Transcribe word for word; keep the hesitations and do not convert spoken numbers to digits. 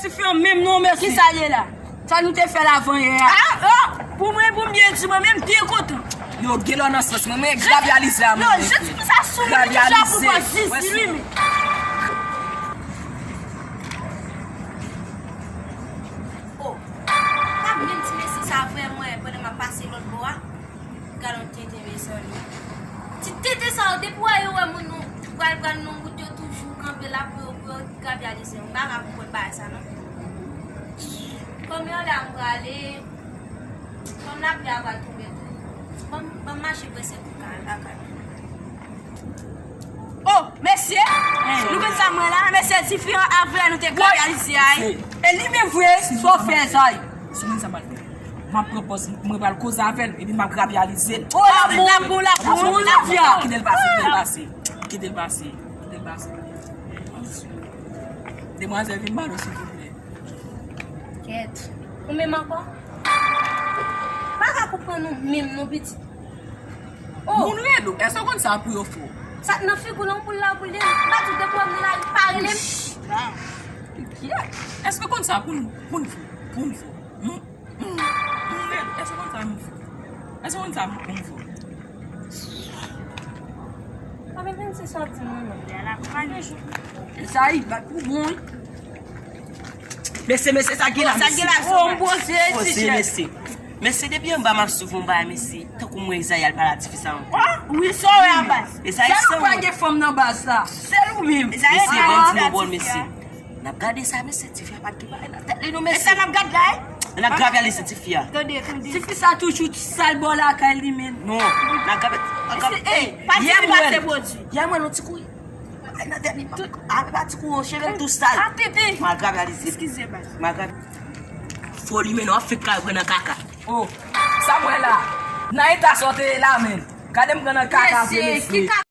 Ti fi an menm non, mesye. Kisa l ye la? Sa nou te fè l avan yè a. Ah, oh, pou mwen, pou m byen di, mwen menm byen kontan. Yo, gen lò nan sans mwen, men gravyalize a mwen. Yo, je ti sa sou mwen, ki sa pou pa zizi, wi, men. Oh, pa menm ti mesye sa vrèman, pandan m ap pase lòt bò a. Gad yon tenten, mezanmi. Ti tenten sa yo, depi w wè yo wè moun nou pral pran nan wout, yo toujou kanpe la pou yo, pou yo gravyalize. M pa ka konprann bagay sa non. Kòm yo la m prale, kòm lapli a pral tonbe tou. Ban m, ban m mache prese pou ka lakay. Oh, mesye, nou konn sa mwen la, mesye, ti fi an avè nou te gravyalize a. E li menm vre, sa w fè sa. Si mwen sa m al fè. M ap pran pòz, mwen pral koze avè l, epi m ap gravyalize l. Oh, la pou, la pou, la pou, la pou. Kite l pase, kite l pase. Kite l pase, kite l pase. Demwazèl, vin ba nou, silvouplè. Kèt. Ou menm ankò? Pa ka konprann ou menm non, pitit. Oh. Moun rele w, èske w konn sa pou yo fè w? Sa k nan figi w lan pou l la pou l ye. M pa di w depi w nan lari, pa rele m. Èske w konn sa pou n, pou n fè w? Pou n fè w? Hmm? Hmm, hmm, men, èske konn sa m fè? Èske konn sa m, m fè? Sa vin vin se sòti mwen menm la, la pa de jou. Sa yi bat pou bon, wi. Mesye, mesye, sa gen la, mesye. Sa gen la, oh, m poze, ti chèf. Mesye, depi anba m ap swiv yon bagay, mesye. Tankou m wè Ezayi al pale a tifi sa ankò. Wi, sa w wè a baz. Ezayi san wont. Pa gen fanm nan baz la. Sèl ou menm. Mesye, ban m di nou bon, mesye. N ap gade sa, mesye, tifi a pa t gen bagay nan tèt li non, mesye. E sa n ap gade la, e? N ap gravyalize tifi a. Tande, tande. Tifi sa toujou sal bò lakay li menm. Non, n ap gade, n ap gade. Ey, pa di li pa se pwodui. Yè m wè l yon ti kouri. Bagay nan tèt li, pa, a, pa ti kouri, cheve l tou sal. A, tete. M al gravyalize. Eskize, baz. M al grav-, foli men w ap fèk kay pran nan kaka. Oh, sa m wè la. Nan eta sa w te ye la, men. Gade m pran nan kaka vre, mesye.